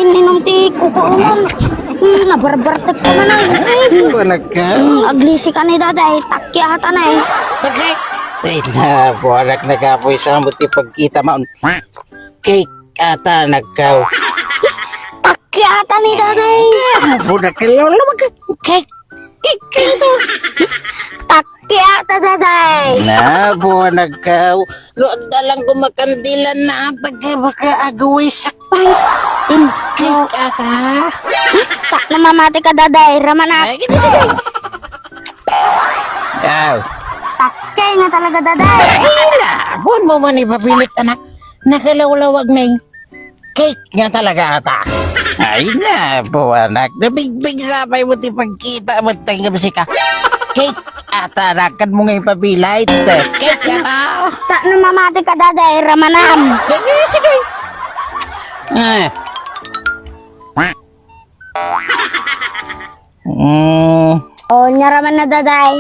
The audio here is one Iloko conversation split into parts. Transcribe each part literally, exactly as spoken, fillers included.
Inom ti kukuunan. Hmm, nabarbartek ka man ay. Ay, buwanak ka. Hmm, aglisi ka ni daday. Takki ata na eh. Takki? Ay, na, buwanak na kapoy sa mo ti pagkita maun. Cake ata nagkaw. Takki ata ni daday. Ah, buwanak ka, lolo, mag-, cake. Cake ka ito. Takki ata, daday. Na, buwanak ka. Lo, adda lang kumakandilan na ata ka, baka agawisak pa. Cake ata. Ta, namamati ka, daday. Ramanak. Ay, gini, sige. Aw. Takki nga talaga, daday. Ay, na, buwan mo man ipapilit, anak. Nakalawlawag na eh. Cake nga talaga ata. Ay na, buwanak. Nabigbig sapay mo ti pagkita mo, tengga mo sika. Cake ata, rakan mo nga ipapilit. Cake ata. Ta, namamati ka, daday, ramanam. Sige, sige. Ah. Mm. O, nyaraman na, daday.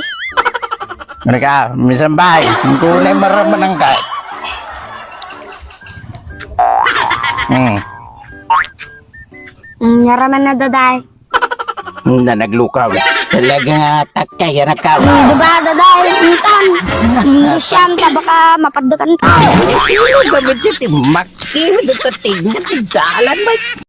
Ano ka? Misambay. Ang kulay maraman ang ka. Hmm. Mm, nyaraman na, daday. Na naglukaw. Talaga nga takay, anak ka. Mm, di ba, daday? Intan. Mm, siyam, ta baka mapaddakan ka. Sino ba ba dyan? Ti Maki, dito tingnan, ti dalan, bay.